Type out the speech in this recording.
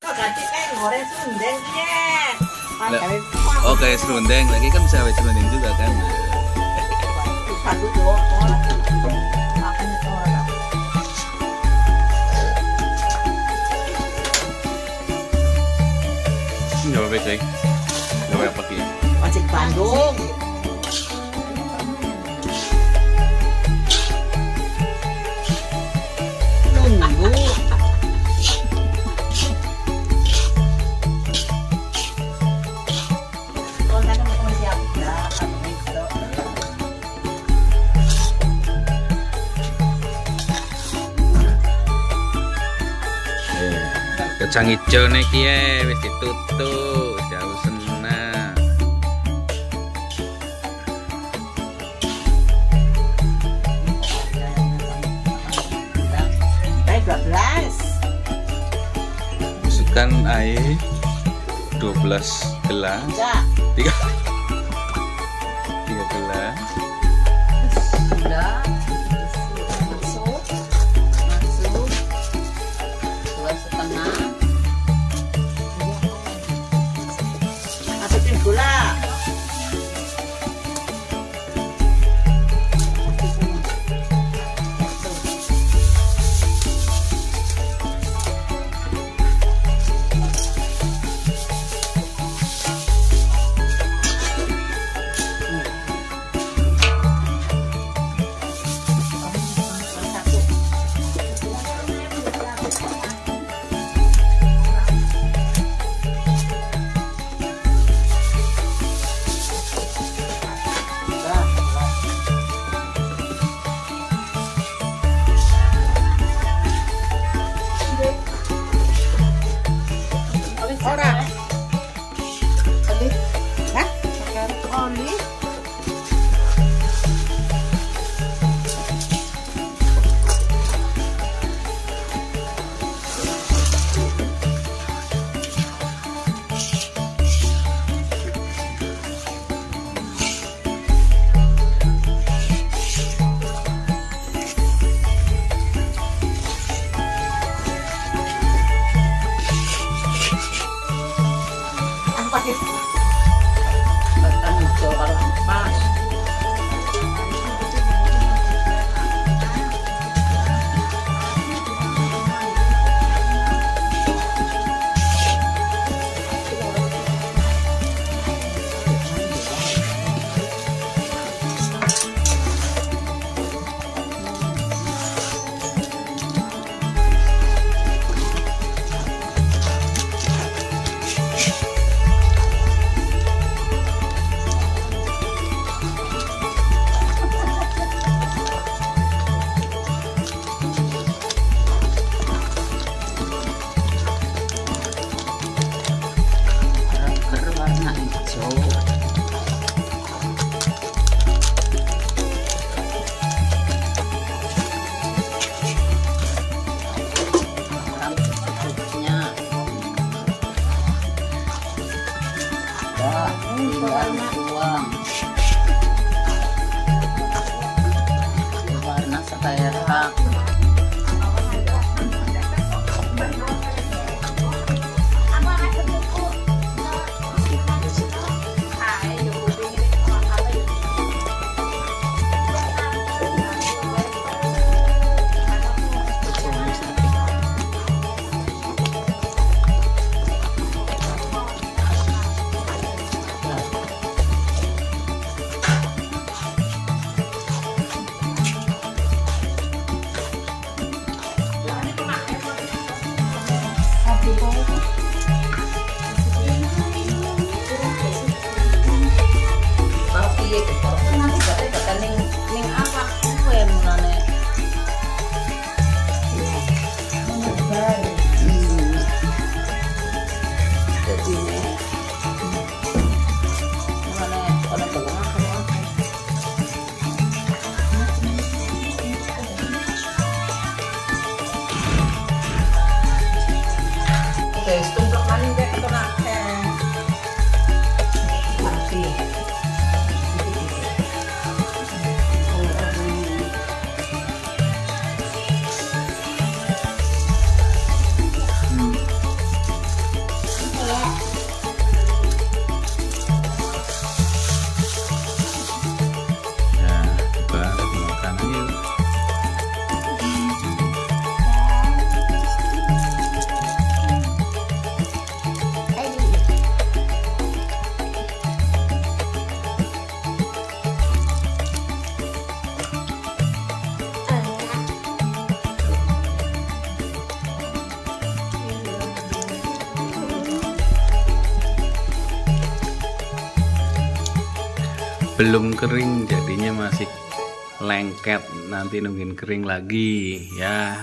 goreng serundeng ya. Oke, serundeng lagi kan bisa awet serundeng juga kan. Nggak apa-apa coy. Nggak apa-apa ya. Ojek Bandung. Nunggu. Kacang hijau nih kie, wis ditutup, jauh senang. Air 12. Masukkan air 12 gelas. 3 gelas. Sudah. Masuk. 2,5. Masukin gula. Ora. Oli. Hah? Oli. Warna selera. Tumplek maning kayak itu nak. belum kering jadinya masih lengket, nanti nungguin kering lagi ya.